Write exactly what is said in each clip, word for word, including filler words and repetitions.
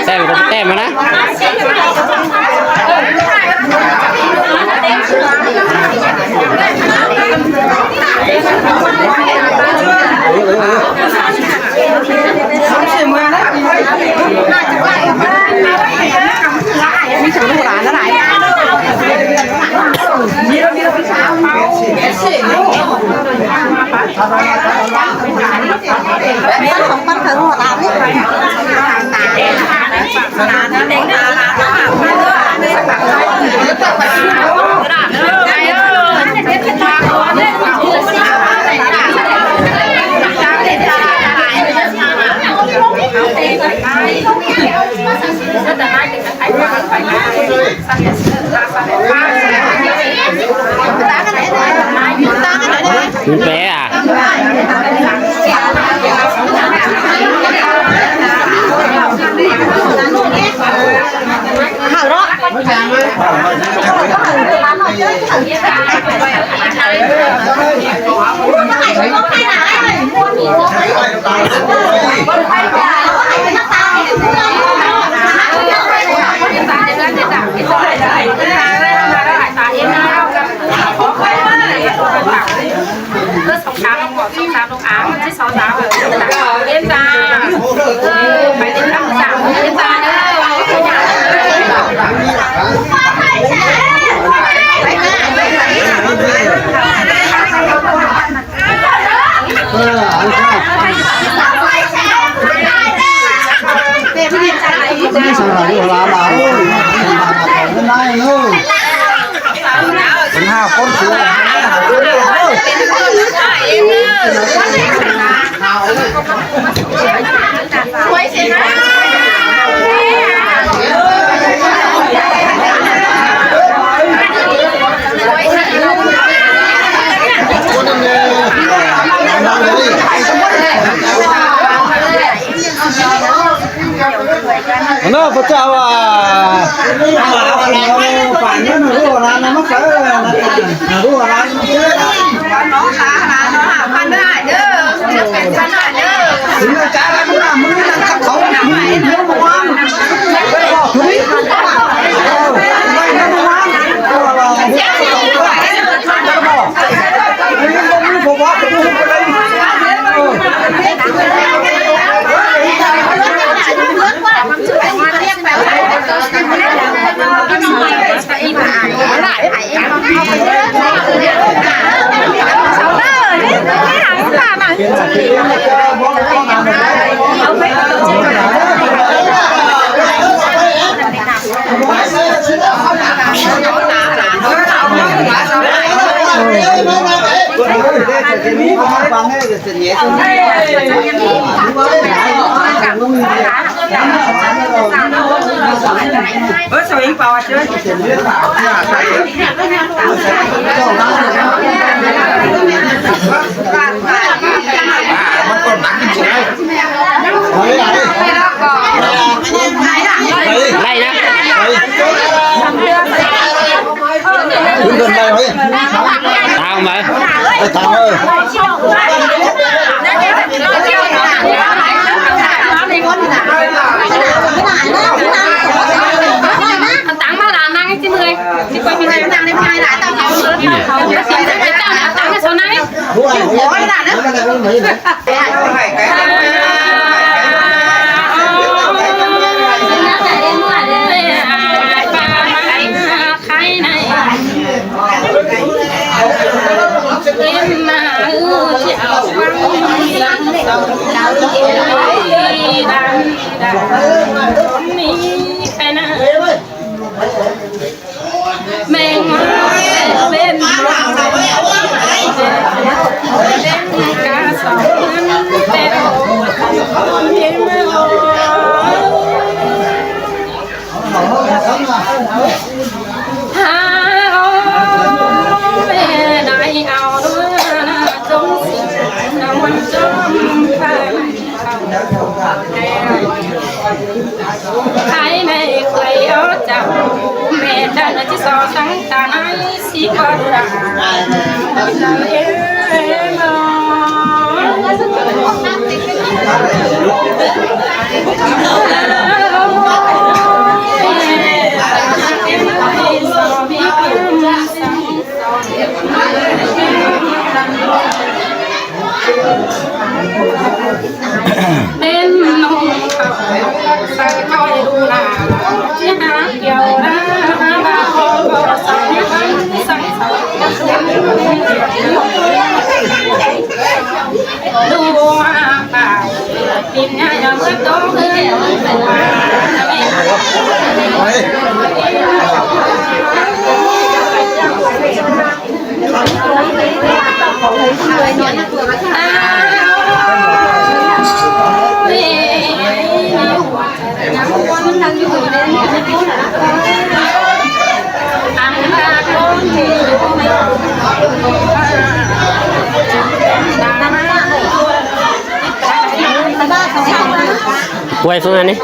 Tem, tem, né? Bé à? Nó có chào à. Phản nó nó nó nó nó nó nó Đảy nả. Tao mả. Ê, tao ơi. Tao mả là năng chứ mười. Chứ coi mười năng đi, mười là tao Quay phương án đi.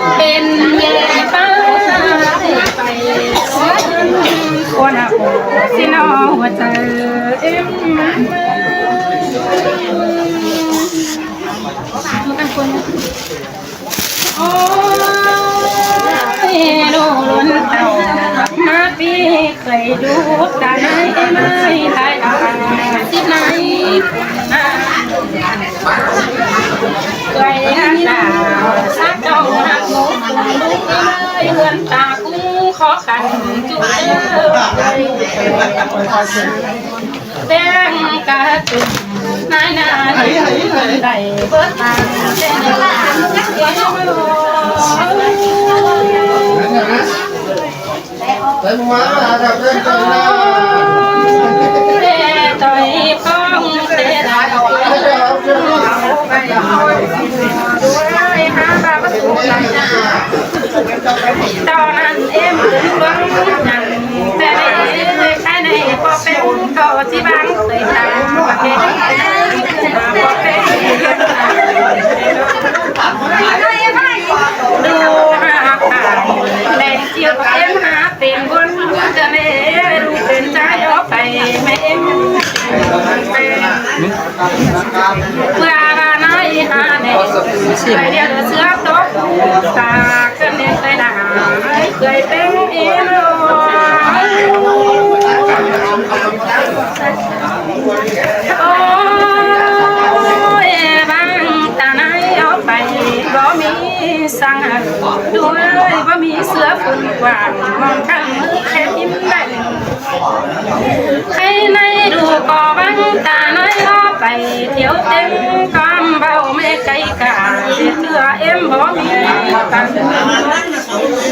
Hãy nây đủ có vắng ta nói ó phải thiếu tiếng con bao mê cay cả. Để thưa em bố mẹ.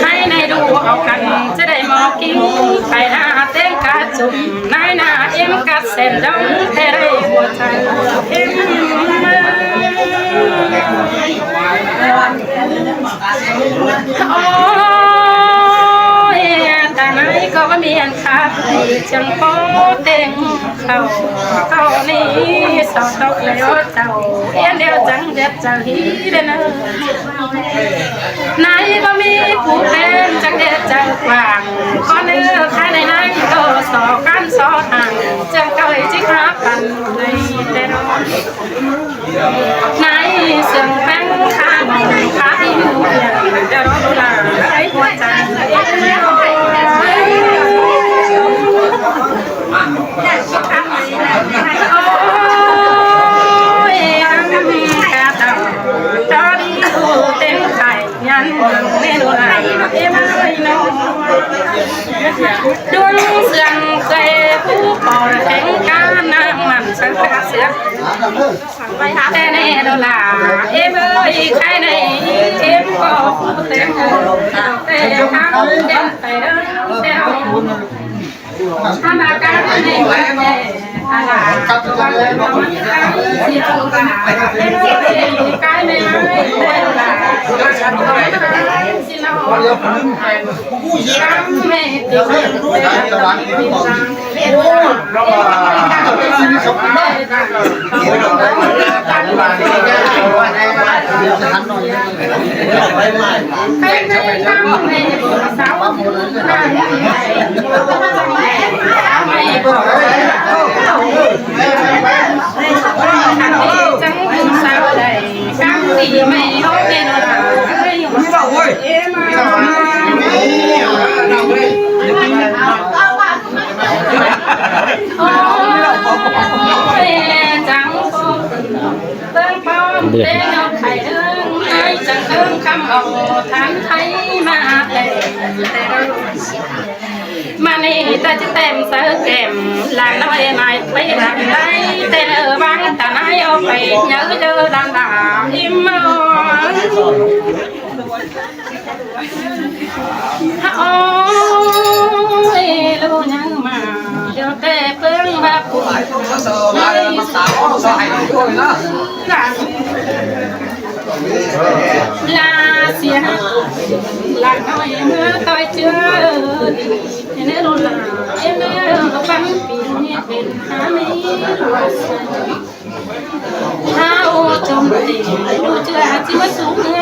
Hãy nây đủ học hành chứ đây mà kinh phải là tiếng ca chùm. Nãy nà em cắt sen đóng thế đây một thằng em. Ôi, ta nãy có miền Tây chẳng có tiếng khẩu, khẩu ni sao tộc leo tàu, yên đeo chẳng đẹp chẳng hí đến nơi. Nãy có mi phú tên chẳng đẹp chẳng quảng, con ơi khai này nãy có so căn so hàng, chẳng có ấy chỉ khá phần này tên. Nãy sương phén khá mong khá hí nụ, để đó là cái hoa trắng. Té ꞌnị ꞌnớ ꞌla, ꞌếm ơi, cái này ꞌếm có tên, tên hăng tên phải đơn theo. Hăng là cái này là, là, là, cái này là, Mà ꞌnị ta ꞌchí tẻm sáư kẻm, ꞌlạ ꞌnọi ꞌnọi ꞌpay ꞌlạ ꞌnọi, té ꞌnớ ꞌváng ta ꞌnọi ók ꞌpay, nhớ ꞌchớ đàn đà im ꞌmớ. Ôi, lu nhớ mà, điêu té ꞌpứng bác cụ. Là sia, là ꞌnọi ꞌmứa ꞌtoi ꞌchớ. Ê, ꞌnị ꞌnớ ꞌla, ê, ꞌnị ꞌnớ ꞌpắn pin ꞌnị pên há ꞌnị ꞌnớ. Há ô chôm tỉ, ꞌnị ꞌnớ ꞌchớ há ꞌchí ꞌmá sú ꞌnớ.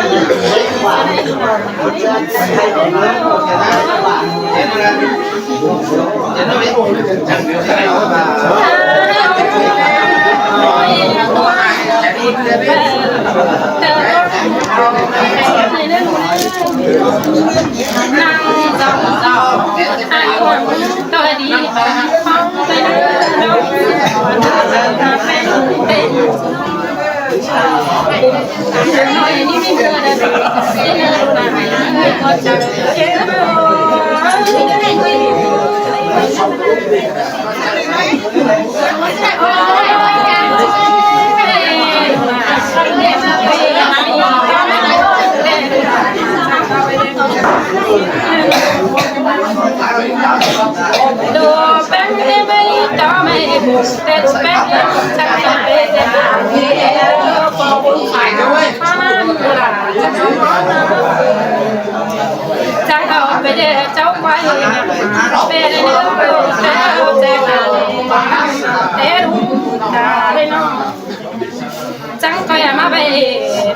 Chắng ꞌcoi ꞌmá ꞌvạy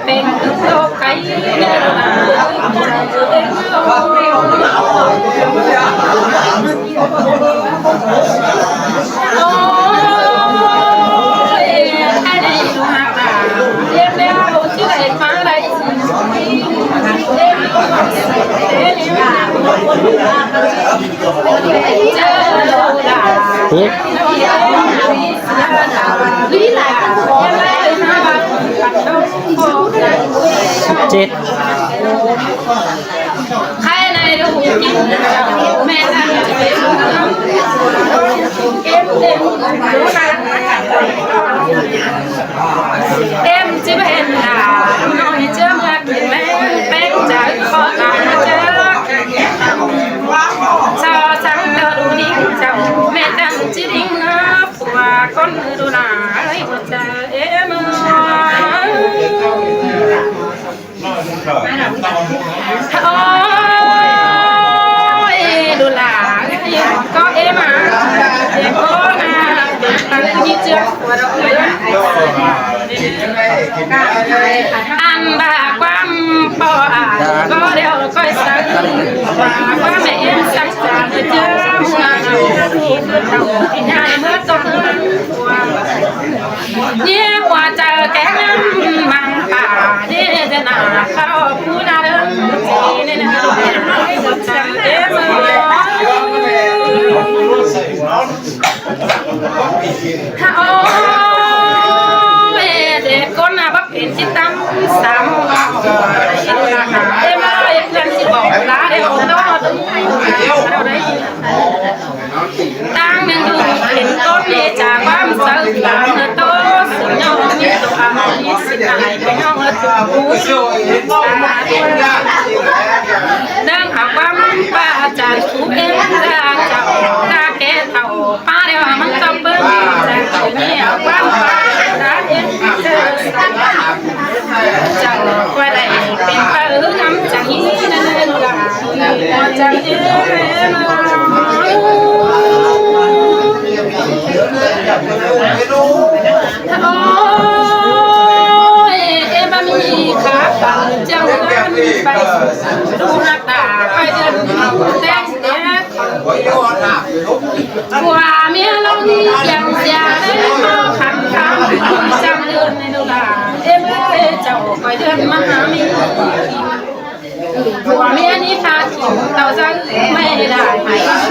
pên ꞌtố cáy. Ôi, ai đảy ꞌlạ, điêu ꞌlẹo ꞌchí đảy ꞌmá đảy. Ê, ꞌlạ. Hứ? Chết. Em chứ bên là nói chứ mà kì mẹ, bên trái khó tả chứ. Cho sáng tớ đủ đi, chẳng mẹ chẳng chỉ đính nữa. Ua con ꞌnư đu ꞌla ơi, ua chaư ê mơ. Ôi, đu ꞌla, có ê mà. Ê con à, tăng như trước của đọc ơi. Ăn bà quăm pọ à, có đeo coi sáng. Bà quăm mẹ em sáng sáng, chưa mua. Nhà mưa to. ꞌNhé ꞌmá chaư kéng ꞌmắn pả, ꞌnhé ꞌdệt nả khảu pú ꞌná đơng, ꞌnhé ꞌnhé ꞌmá chaư kéng ꞌmắn. Ôi, ꞌdệt ꞌcốn ꞌná báu pên ꞌchí ꞌtăm sam. Ê ꞌmá, ê ꞌpưn ꞌchí bók ꞌlạ đé ꞌnọ. ꞌTan ꞌnưng ꞌlụk pên ꞌcốn ꞌnị chả ꞌquám saư ꞌtáng ꞌnớ ꞌtố ꞌNăng hảư ꞌquám ꞌpá chả sú ꞌếm ta chảu, ta ké thảu ꞌpá ꞌlẹo ꞌmắn ꞌchọ bớng chả ꞌnị hảư ꞌquám ꞌpá chả ꞌếm chảu, ꞌquá đảy pên ꞌpá ứ ngắm chắng ꞌnị ꞌnớ ꞌlạ. Chắng ꞌnị. Ôi, ê ꞌmắn ꞌmí khả păng chắng ꞌnị pay, ꞌlụk ꞌhặc ta pay đươn ꞌtếng ꞌnị. ꞌPưa ꞌmía ꞌlống kiăng sia đảy ꞌmá khăn khăn chắng ꞌnị ꞌnớ ꞌlạ. Ê ꞌmắn ꞌchọ pay đươn ꞌmắn ꞌmí. ꞌPưa ꞌmía ꞌnị khả khỉn tảu dăng ꞌmạy đảy,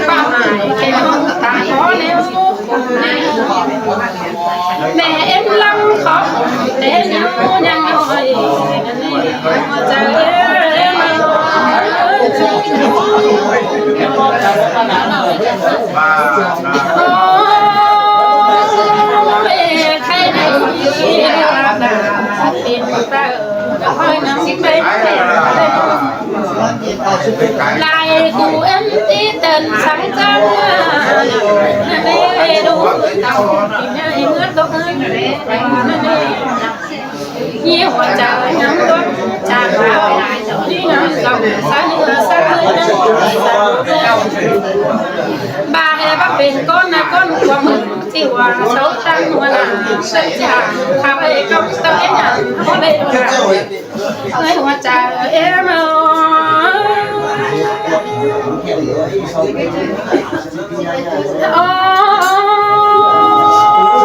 ꞌpá ꞌmạy khen ꞌhung ta khó ꞌlẹo. ꞌMẹ ꞌếm ꞌlắm khó té ꞌnéo ꞌnhắng ꞌnọi. Chắng ꞌnị. Ôi, khay đảy pên ꞌpá ꞌhọi ꞌnắm pên. Lai khu ꞌếm tí tơn sắng chắng. Năn ꞌnị, đu tảu ꞌnị ꞌmứa tốc ꞌnị. Năn ꞌnị, ꞌnị ꞌhua chaư ꞌnắm đuống chả ꞌva, ꞌnị ngắm dòng sa ꞌnư sa ꞌnư. ꞌVa ꞌhế báu pên ꞌcốn ꞌnạ, ꞌcốn ꞌquám ꞌmự ꞌchí ꞌva sáu tăng ꞌhua ꞌnạ, sân chả khả ꞌvạy cốc tốc ꞌnị ꞌnạ, ꞌcốn ꞌvạy ꞌnạ. ꞌNới ꞌhua chaư ꞌếm ơi.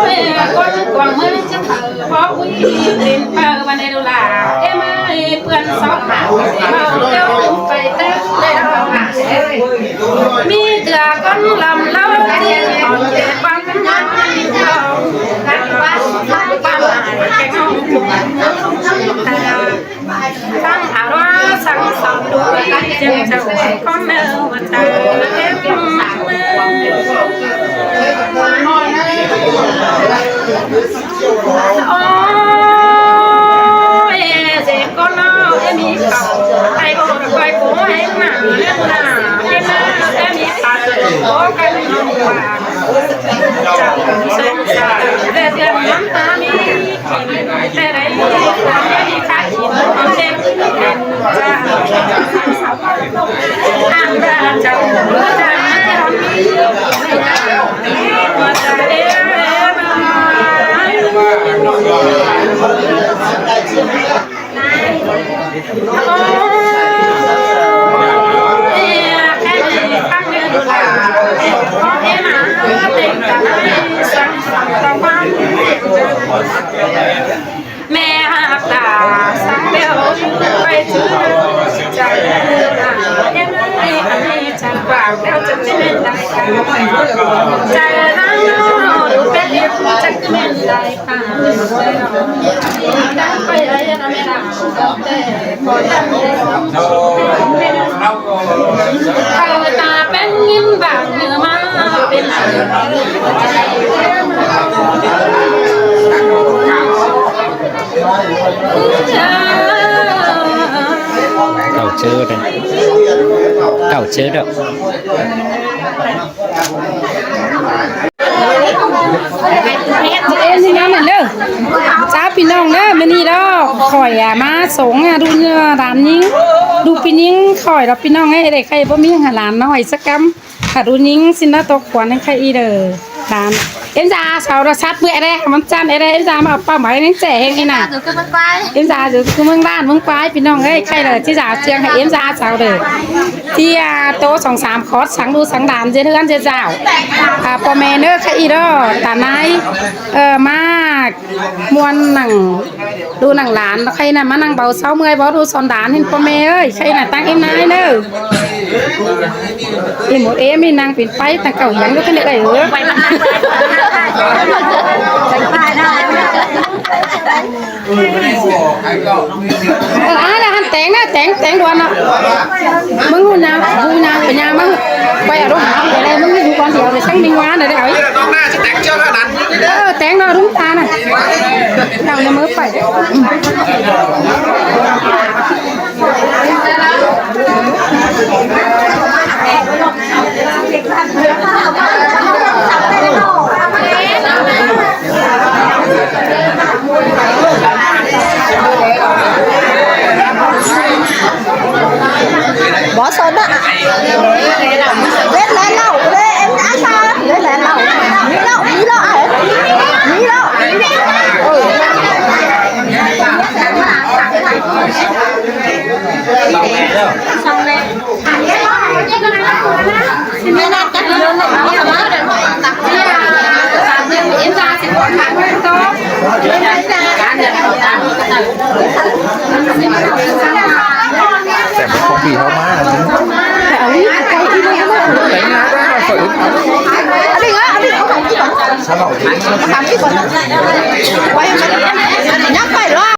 Ôi, ꞌcốn ꞌquám ꞌmự ꞌchí thảu báu ꞌuy pên ꞌpá ꞌva ꞌnị đu ꞌlạ. Ê ꞌmá ꞌhế ꞌpươn sóc hảư, ꞌmá ꞌlẹo pay tết ꞌlẹo. ꞌMí ꞌtưa ꞌcốn lăm ꞌlạu ꞌchí tỏn ꞌtẹ ꞌpắn ꞌnhắng ꞌnị ꞌlẹo. ꞌPắn ꞌmá ꞌkẹ ꞌnọng ꞌcốn ꞌtưa. Sắng hảư ꞌlua sắng sỏn đu ꞌtếng chắng chảu ꞌcốn ꞌnớ ꞌva ta ꞌếm. Ôi, ꞌdệt ꞌcốn ꞌnọ ꞌmí khảu, ꞌtẹ ꞌcốn ꞌcoi ꞌcốn ꞌhế ꞌnạ, ꞌnạ, ꞌnạ, ꞌmí khảu ꞌcốn ꞌcoi ꞌnọ ꞌva. Chảu sông chảu, ꞌdệt ꞌdệt ꞌmắn ta ꞌmí. ꞌMẹ ꞌhặc ta sắng ꞌlẹo ꞌchí pay chứ chắng ꞌnị, ꞌnị chắng ꞌquám ꞌlẹo chắng ꞌchí ꞌmen đảy. Chắng ꞌnị đu pét ꞌlẹo chắng ꞌchí ꞌmen đảy. Tảu chứ đấy. Tảu chứ đâu. Ê, ꞌnị ꞌnặn ꞌnớ. Chao ꞌpi ꞌnọng ꞌnớ, ꞌmự ꞌnị ꞌlẹo khỏi ꞌmá sống ꞌa ꞌlụk ꞌnhính, đu ꞌpi ꞌnhính khỏi ꞌlẹo ꞌpi ꞌnọng ꞌnớ, ꞌlẹo khay báu ꞌmí hả lan ꞌnọi sắc căm. Hả ꞌlụk ꞌnhính ꞌsịn ꞌnớ ꞌtọ khuôn khay ꞌnị ꞌlẹo. Lan. ꞌEm da sau ꞌlẹo sắt bươn ꞌlẹo, ꞌmắn ꞌchăn ꞌlẹo, ꞌEm da ꞌmá ꞌpá ꞌmạy ꞌnhính ꞌchẹ ꞌhéng ꞌnị ꞌnạ. ꞌEm da dú ꞌmướng ꞌlạn ꞌmướng ꞌquái ꞌpi ꞌnọng ơi, khay ꞌlẹo ꞌchí da ꞌchương hảư ꞌEm da sau ꞌlẹo. ꞌTí ꞌa ꞌtố song sam khót sắng ꞌlụk sắng lan ꞌdệt ꞌhướn ꞌdệt dao. ꞌA ꞌpo ꞌme ꞌnớ khay ꞌnị ꞌlẹo, ta ꞌnái, ơ, ꞌmá ꞌmuôn nẳng ꞌlụk nẳng lan khay ꞌnạ ꞌmá ꞌnăng báu sau ꞌmưa báu ꞌlụk son lan ꞌhịn ꞌpo ꞌme ơi, khay ꞌnạ ꞌtáng ꞌEm ꞌnái ꞌnớ. ꞌI mốt ꞌEm ꞌnị ꞌnăng pên ꞌpay ꞌtáng cảu hiếng ꞌlụk khay ꞌnị đảy ơ. Ơ, ꞌa ꞌlẹo ꞌhăn téng ꞌnạ, téng, téng đuôn ꞌnọ. ꞌMứng ꞌhụ ꞌnhá, ꞌhụ ꞌnhá, ꞌpá ꞌnhá ꞌmá ꞌhụ. Quay ở đâu hả? Ở đây ꞌmứng ꞌhụ con đéo để sang mình qua này đấy. Ơ, téng ꞌnọ đúng ta ꞌnạ. Đéo ꞌMự pay. Bó son ꞌnạ. Lết lén ꞌlẹo, lết em ꞌnạ sa, lết lén ꞌlẹo. Mí ꞌlẹo, mí ꞌlẹo ai. Mí ꞌlẹo. Sẻp khong phi ꞌháu ꞌmá. Phải ꞌa ꞌi, quay ꞌi ꞌmá. Áo đi áo đi, áo đi. Áo đi áo đi. Quay ꞌmá đi. Nhắc phải lo.